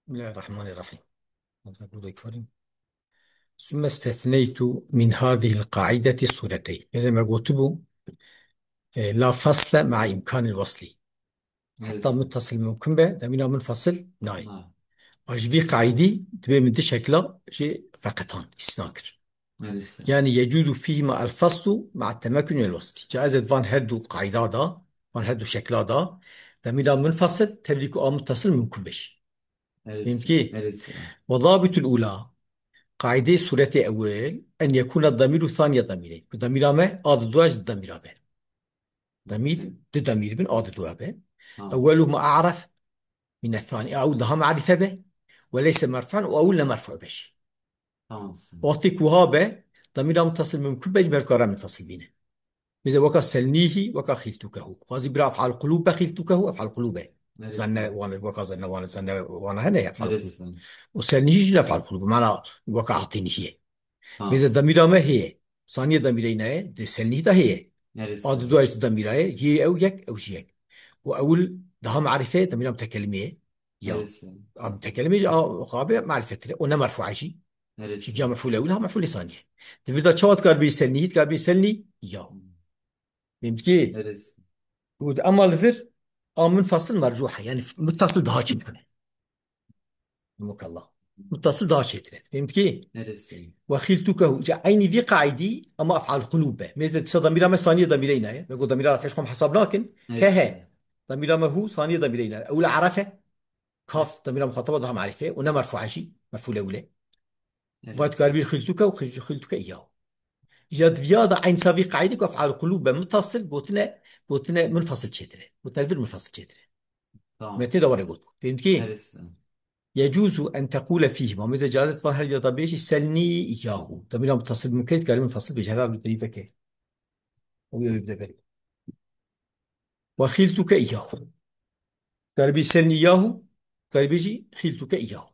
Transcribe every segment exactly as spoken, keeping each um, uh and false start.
بسم الله الرحمن الرحيم. ثم استثنيت من هذه القاعدة صورتين. Mêze me gotibû, e, لا فصل مع إمكان الوصل. Heta Evet. muttasil mumkin be, demîna munfasil nayê. Ha. A ji vî qaîdî dibê min du şekla jê veqetan, îstisna kir. Evet. Yani يجوز فيهما الفصل مع التمكن من الوصل. Caiz e van her du qaîda da, van her du şekla da, demîna munfasil, tevlî ku a muttasil mumkin be jî. Evet. Fehmî kî? Evet. وضابط الأولى, qaîdê sûretê ewil, أن يكون الضمير ثاني ضميرين. Ku demîra me a di dua ji demîra be. Demîr, du demîr bin, a di dua be. Ha. أولهما أعرف من الثاني. Ew daha marife be. وليس مرفوعا, û ew ne merfû be jî. Tamam. Wextê ku ha be, demîra muttasil mumkin be, ji ber kara munfasil bîne. Mêze weka سلنيه, weka خلتكه. Xwazî bira ef'al qulûb be, خلتكه, ef'al qulûb be. Evet. Zenne, wan, weka zenne, wan, zenne, wana hene ya ef'al Evet. qulûb. Û سلنيه jî ne ef'al qulûb. Mana weka أعطنيه ye. Ha. Mêze demîra me heye. Saniyê demîrê ne ye, di سلنيه de heye. Evet. A di dua ji demîra ye, yê ew yek, ew jî yek. Û ewil daha marife ye, demîra mutekelimê ye. Ya. Evet. A mutekelimê jî, a, xabe marifetir e. O ne merfû jî. Evet. Çünkü ya mef'ul ewil ha mef'ul saniye. Di vir de çawa dikar bî سلنيه, dikar bî سلني, ya. Fehmî kî? Evet. Û di ema li vir a munfasil mercûh e. Yani muttasil daha çêtir e. Mukalla. Muttasil daha çêtir e. Fehmî kî? Evet. وخلتكه, ca eynî vî qaîdî ama ef'al qulûb be. Mêze disa demîra me saniyê demîrê ne ye. Me got demîra rafeş xwe hesab nakin. Evet. He he. Demîra me hu saniyê demîrê ne. Ew le arafe. Kaf, demîra muxataba daha marife. O ne merfû jî. Mef'ul ewil e. Evet. Va dikar bî خلتك û خلت-, خلتك إياه. Îca di viya da eyn savî qaîdê ku ef'al qulûb be muttasil, gotine, gotine munfasil çêtir e. Gotine vir munfasil çêtir e. Tamam. Metnê de were got. Fehmî kî? Evet. يجوز أن تقول فيهما. Mêze cazet va her ya da bêjî سلني إياه. Demîra muttasil mumkin, dikar bî munfasil bêjî. Her bi derî veke. Ew ê bide berî. وخلتك إياه. Dikar bî سلني إياه, dikar bî jî خلتك إياه.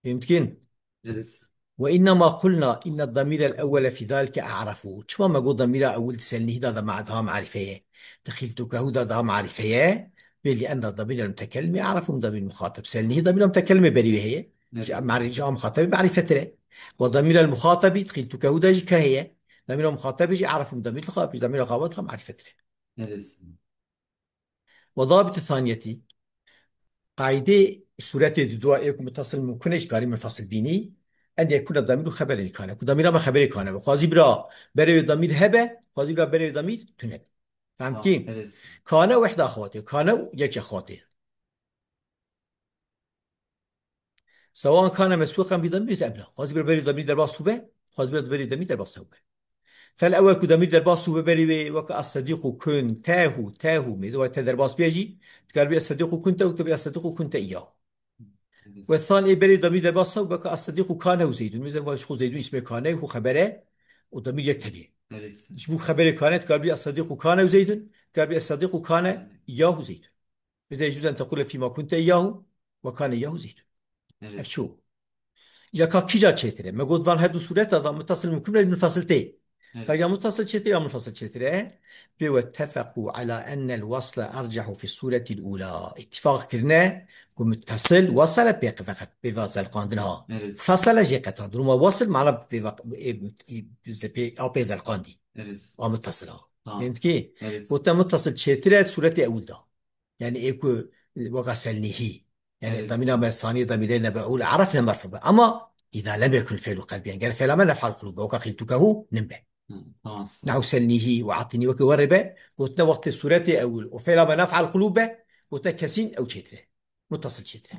Fehmî kî? Evet. وإنما قلنا إن الضمير الأول في ذلك أعرف. Çima me got demîra ewil di سلنيه da da ma-, daha marife ye? Di خلتكه da daha marife ye. Bê لأن الضمير المتكلم أعرف من ضمير المخاطب. سلنيه demîra mutekelimê berî wê heye. Evet. Ji mari-, ji a muxatabê marifetir e. Ve ضمير المخاطب di خلتكه da jî ke heye. Demîra muxatabê jî أعرف من ضمير المخاطب. Demîra xabat ha marifetir e. Evet. وضابط الثانية, qaîdê sûretê di dua ê ku muttasil mumkin e, ji karî munfasil bînî, أن يكون الضمير خبرا لكان. Ku demîra me xeberê kane be. Xwazî bira berê wê demîr hebe, xwazî bira berê wê demîr tune. Fehmî kî? Tamam, evet. Kane û ihda xewatê. Kane û yek ji xewatê. سواء كان مسبوقا بضمير أم لا. Xwazî bira berê demîr derbas û be, xwazî bira berê demîr derbas û be. Fel ewel ku demîr derbas û be berê wê weke الصديق كنته, tehu, mêze wê te derbas bê jî, dikar bê الصديق كنته û dikar bê الصديق كنت إياه. Ve than ê berê demîr derbas û weke الصديق كانه زيد. Mêze wê ji xwe Zeydun îsmê kane û xebere û demîr yek tevî. Evet. Ji bo xeberê kane dikar bê الصديق كانه زيد, dikar bê الصديق كان إياه زيد. Bize يجوز أن تقول فيما كنت إياه وكان إياه زيد. Evet. Ev çû. Ya ka kîja çêtir e? Me got van her du sûreta da muttasil mumkin e, munfasil tê. Evet. Ka ya muttasil çêtir ya munfasil çêtir e? Bê واتفقوا على أن الوصل أرجح في الصورة الأولى. Îttifaq kirine ku muttasil wasale pê qe-, feqet pêva zelqandin ha. Evet. Fasale jê qetandin. Rûma wasl mana pêva, e, e, pê, a pê zelqandî. Evet. A muttasil ha. Tamam. Fehmî kî? Evet. Gote muttasil çêtir e sûretê ewil da. Yani ê ku weka سلنيه. Yani Evet. demîna me saniyê demîrê nebe û le aref ne merfû be. Ama إذا لم يكن الفعل قلبيا. Ger fêla me ne ef'al qulûb be. Weka خلتكه nin be. Hı, tamam. Nehu سلنيه û أعطنيه weke were be. Gotine wextê sûretê ewil û fêla me ne ef'al qulûb be. Gote kesîn ew çêtir e. Muttasil çêtir e.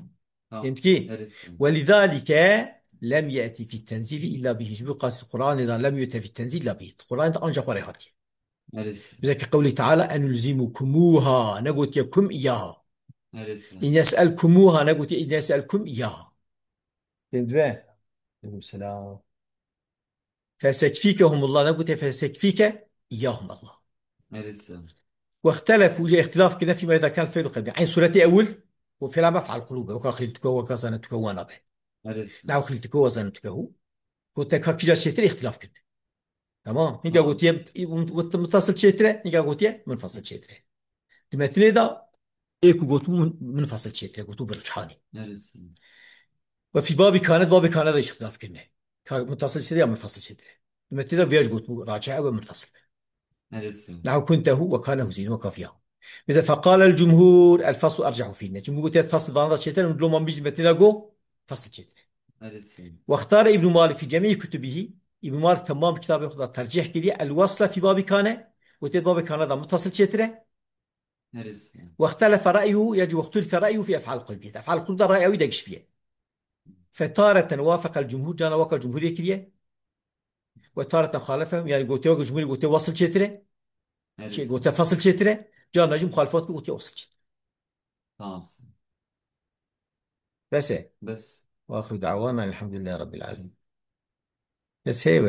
Tamam. Fehmî kî? Evet. ولذلك لم يأت في التنزيل إلا به. Ji bo qasî Qur'anê de لم يأت في التنزيل إلا به. Qur'anê de ancak xwe rê hatiye. Evet. Bize ki qewlî Teala, أنلزمكموها, negotiye kum iyaha. Evet. إن يسألكموها, negotiye إن يسألكم إياها. Fehmî dibe? Aleyküm selam. فسيكفيكهم الله, negotiye فسيكفيك إياهم الله. Evet. واختلفوا, jê îxtilaf kirine فيما إذا كان الفعل قلبيا. Eyn sûretê ewil, û fêla me ef'al qulûb be, weka خلتك, weka ظننتك, wana be. Evet. Nehu خلتك وظننتك. Gote ka kîja çêtir îxtilaf kirine. Tamam. Hinga Tamam. gotiye, mut-, muttasil çêtir e, hinga gotiye munfasil çêtir e. Di metnê de ê ku gotibû min, min fesil çêtire, gotibû bi ruçhanê. Neresi? Ve fî babî kane, babî kane de îştixdaf kirine. Ka muttasil çêtire ya munfasil çêtire. Metnê de vêya jî gotibû raci'e ve munfasil. Neresi? Nehu kuntehu ve kanehu zîn ve kafiya. Mesela feqalel cumhur el faslu ercehu fîne. Cumhur gotiye fasl vana da çêtir, loma min jî metnê de got fasl çêtir. Neresi? Wextare İbn Malik fi cemî kutubihi. İbn Malik temam kitabê xwe da tercih kiriye. El wasla fi babî kane. Gotiye babê kane da muttasil çêtir e. Neresi? Wextelefe ra'yuhu, ya jî wextûl fe ra'yuhu fi ef'al qulbiye. Ef'al qulb da ra'ya wî degiş biye. Fetareten wafeqel cumhur, cana weka cumhurê kiriye. Ve tareten xalefehum, yani gotiye weke cumhurê gotiye wasl çêtir e. Şey, neresi? Gotiye fasl çêtir e. Cana jî muxalefat kiriye, gotiye wasl çêtir e. Tamam. Bes e. Bes. Ve axiru da'wana elhamdülillahi rabbil alemin. Bes heye.